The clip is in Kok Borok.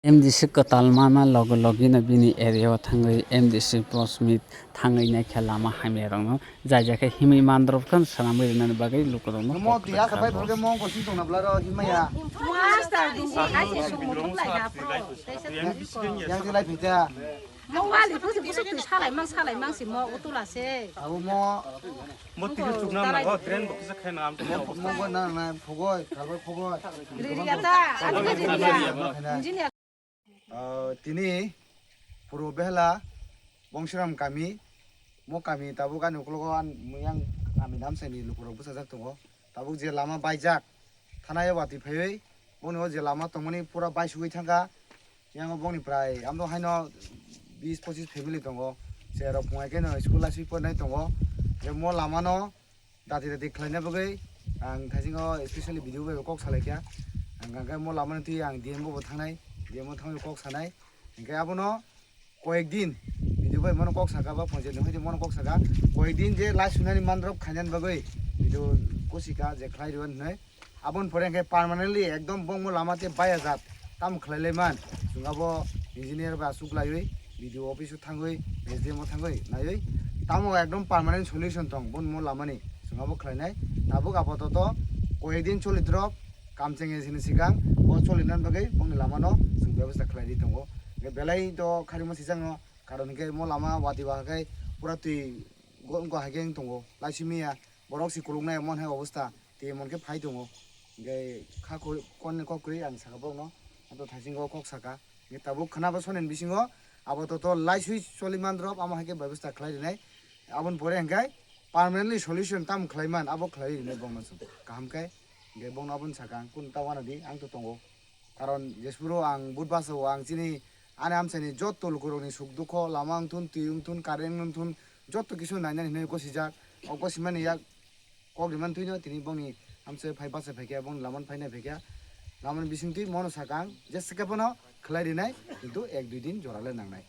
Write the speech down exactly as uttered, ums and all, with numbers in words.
M D C kwtal mana logi logi no bini area o thangwi M D C post meet thangwi naikhe lama hamya rokno jai jai khe himwi mandrop khan swnamwi rwnani bagwi lukurokno Mo kok tiya sabai khlaijak. Thorke mo bo sing tongna bla ro himaya. Master ding si hai se sung mutum lai da pro. Yang se lai pita. Mo wali pusi pusi twi salai mang salai mang si mo utula se. Abo mo Mo tigi chukna nango, drain bo kisa khaina am. Mo mo na na phogoi, kalbai phogoi. Ririya ta, ani ririya. Engineer. Ah, tini Purbo Behela Bongsiram kami, mo kami tabuk ani ukologo ang muyang kami namsani lukurok bwsajak tongo. Tabuk je lama baijak, thanayo watwi phaiwi, boni o je lama tongmani pura baisugwi thangkha. Yang bongni prai amdo haino bis pochis family tongo. Cherok phungai khe no school asui pornai tongo. Je mo lamano dati dati khlaina bagwi ang thaisingo specially video bai kok salaikha. Ang hwnkhe mo lamani twi ang D M o bo thangnai, D M o thangwi kok sanai. Hwnkhe abono koyek din video bai mono kok saka ba ponchayat ni hoite mono kok saka. Koyek din je lai sunani mandrop khainani bagwi video kosika je khlai rwani hinwi. Aboni pore hwnkhe permanently ekdom bongmo lama tei baya jat tamo khlai lai man. Chwng abo engineer ba aswk laiwi video office o thangwi S D M o thangwi naiwi tamo ekdom permanent solution tong bongmo lamani chwng abo khlainai. Tabuk apatot koyek din choli drop. Kamcheng sini sikang bo choli nan bagwi bongni lamano chwng bebasta khlai di tongo. Hwnkhe belai to kharima sijakno karon hwnkhe mo lama watwi ba hwnkhe pura twi go wngkha hai khe wng tongo. Laisimiya borok si kuluknai mon hai obostha tei mon khe phai tongo. Hwnkhe kha kon kok kwrwi ang saka borokno. Ato thaisingo kok saka. Hwnkhe tabuk khwnaba sonen bisingo abo to to laiswi choli mandrop amo hai khe bebasta khlai rinai. Aboni pore hwnkhe permanently solution tamo khlai man abo khlai rinai bongno chwng. Kaham khe hwnkhe bongno aboni saka ang kun ta wana di ang to tongo. Karon jesphuru ang budbasa o ang chini ani amchaini jotto lukurokni suk dukho, lama wngthun, twi wngthun, current wngthun, jotto kisu nainani hinwi gosijak. O gosimani yak kok rimani twino tini bongni amchai phai bachai phaikha, bongni lamani phainai phaikha. Lamani bisingtwi mono sakang, jesa khe bono khlai rinai, kintu ek dui din jora le nangnai.